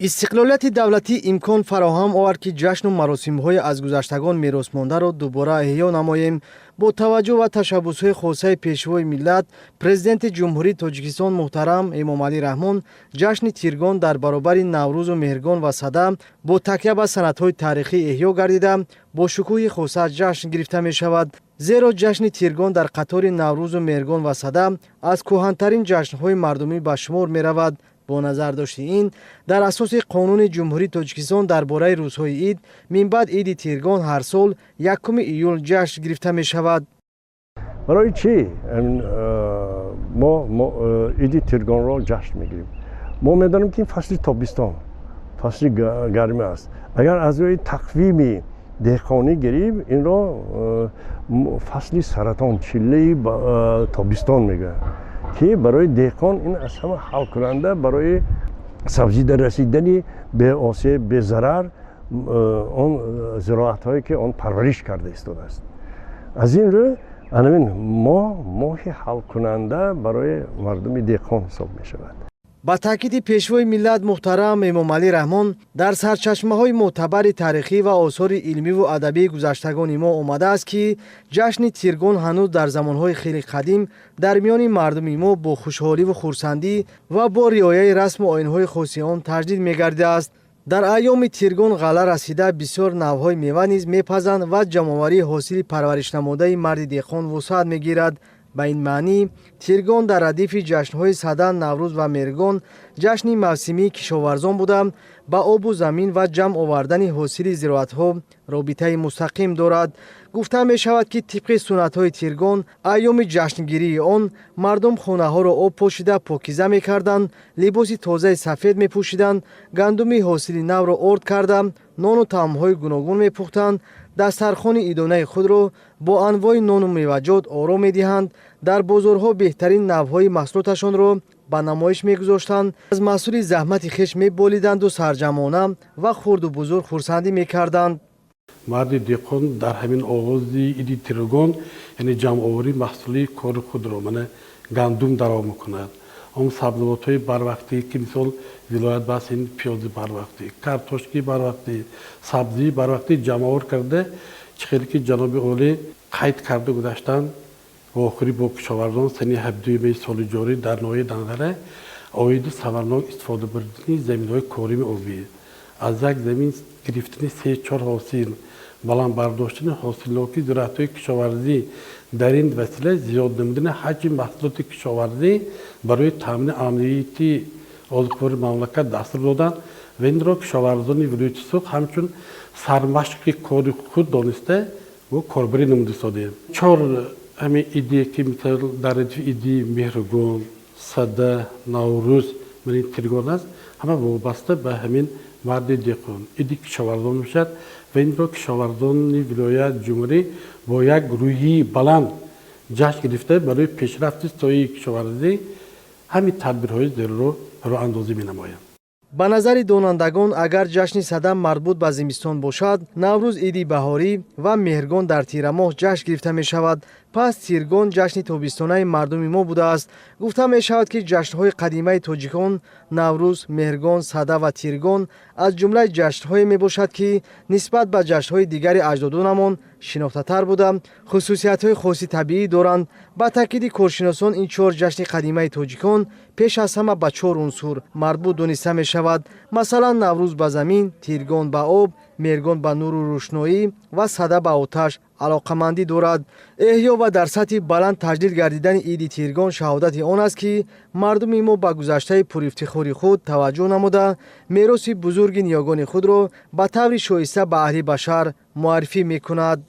Истиқлолияти давлатӣ имкон фароҳам овард, ки ҷашну маросимҳои аз гузаштагон меросмондаро дубора эҳё намоем. Бо таваҷҷӯҳ ва ташаббусҳои хосаи Пешвои миллат, Президенти Ҷумҳурии Тоҷикистон муҳтарам Эмомалӣ Раҳмон, ҷашни Тиргон дар баробари Наврӯзу Меҳргон ва Сада бо такя ба санадҳои таърихӣ эҳё гардида, бо шукӯҳи хоса ҷашн гирифта мешавад. Зеро ҷашни Тиргон дар қатори Наврӯзу Меҳргон ва Сада аз кӯҳантарин ҷашнҳои мардумӣ ба шумор меравад. Бо назардошти ин, дар асоси Қонуни Ҷумҳурии Тоҷикистон дар бораи рӯзҳои ид, минбаъд иди Тиргон ҳар сол 1 июл ҷашн гирифта мешавад. Барои чӣ мо иди Тиргонро ҷашн мегирем? Мо медонем, ки фасли тобистон, фасли гармӣ аст. Агар аз рӯи тақвими деҳқонӣ гирیم, инро фасли саратон, чиллаи тобистон мегӯянд, ки барои деҳқон ин аз ҳама ҳалкунанда барои сабзида расидани беосеб, безарар он зироатҳое, ки он парвариш карда истодааст. Аз ин рӯ анамин моҳ моҳи ҳалкунанда барои мардуми деҳқон ҳисоб мешавад. Ба таъкиди Пешвои миллат муҳтарам Эмомалӣ Раҳмон, дар сарчашмаҳои мӯътабари таърихӣ ва осори илмиву адабии гузаштагони мо омадааст, ки ҷашни Тиргон ҳанӯз дар замонҳои хеле қадим дар миёни мардуми мо бо хушҳоливу хурсандӣ ва бо риояи расму оинҳои хоси он таҷдид мегардидааст. Дар айёми Тиргон ғалла расида, бисёр навъҳои мева низ мепазанд ва ҷамъоварии ҳосили парваришнамудаи марди деҳқон вусъат мегирад. Ба ин маънӣ, Тиргон дар радифи ҷашнҳои Сада, Наврӯз ва Меҳргон ҷашни мавсимии кишоварзон буда, ба обу замин ва ҷамъ овардани ҳосили зироатҳо робитаи мустақим дорад. Гуфта мешавад, ки тибқи суннатҳои Тиргон, айёми ҷашнгирии он мардум хонаҳоро об пошида покиза мекарданд, либоси тозаи сафед мепӯшиданд, гандуми ҳосили навро орд карда, нону таомҳои гуногун мепухтанд, дастархони идонаи худро бо анвои нону меваҷот оро медиҳанд, дар бозорҳо беҳтарин навъҳои маҳсулоташонро ба намоиш мегузоштанд, аз маҳсули заҳмати хеш меболиданду сарҷамъона ва хурду бузург хурсандӣ мекарданд. Марди деҳқон дар ҳамин оғози иди Тиргон, яъне ҷамъоварии маҳсули кори худро, мана гандум даро мекунад, он сабзавотҳои барвақтӣ, ки мисол вилоят бас ин пиёзи барвақтӣ, картошки барвақтӣ, сабзии барвақтӣ ҷамъовар карда, чӣ хеле ки ҷаноби олӣ қайд карда гузаштанд, вохӯрӣ бо кишоварзон санаи 17 май соли ҷорӣ дар ноҳияи Данғара оиди самарнок истифода бурдани заминҳои корими обӣ, аз як замин гирифтани се чор ҳосил, баланд бардоштани ҳосилнокии зироатҳои кишоварзӣ, дар ин васила зиёд намудани ҳаҷми маҳсулоти кишоварзӣ барои таъмини амнияти озуқавории мамлакат дастур доданд ва инро кишоварзони вилояти Суғд ҳамчун сармашқи кори худ дониста, мо корбарӣ намуда истодем. Чор ҳамин идие, ки мисол дар радифи иди Меҳргон, Сада, Наврӯз, ман ин Тиргон аст, ҳама вобаста ба ҳамин марди деҳқон, иди кишоварзон мешавад ва инро кишоварзони вилоят, ҷумҳурӣ бо як рӯҳии баланд ҷашн гирифта, барои пешрафти соҳаи кишоварзӣ ҳамин тадбирҳои зерро роҳандозӣ менамоянд. Ба назари донандагон, агар ҷашни Сада марбут ба зимистон бошад, Наврӯз иди баҳорӣ ва Меҳргон дар тирамоҳ ҷашн гирифта мешавад, пас Тиргон ҷашни тобистонаи мардуми мо будааст. Гуфта мешавад, ки ҷашнҳои қадимаи тоҷикон Наврӯз, Меҳргон, Сада ва Тиргон аз ҷумлаи ҷашнҳое мебошад, ки нисбат ба ҷашнҳои дигари аҷдодонамон шинохтатар буда, хусусиятҳои хоси табиӣ доранд. Ба таъкиди коршиносон, ин чор ҷашни қадимаи тоҷикон пеш аз ҳама ба чор унсур марбут дониста мешавад. Масалан, Наврӯз ба замин, Тиргон ба об, Меҳргон ба нуру рӯшноӣ ва Сада ба оташ алоқамандӣ дорад. Эҳё ва дар сатҳи баланд таҷлил гардидани иди Тиргон шаҳодати он аст, ки мардуми мо ба гузаштаи пурэфтихори худ таваҷҷӯҳ намуда, мероси бузурги ниёгони худро ба таври шоиста ба аҳли башар муаррифӣ мекунад.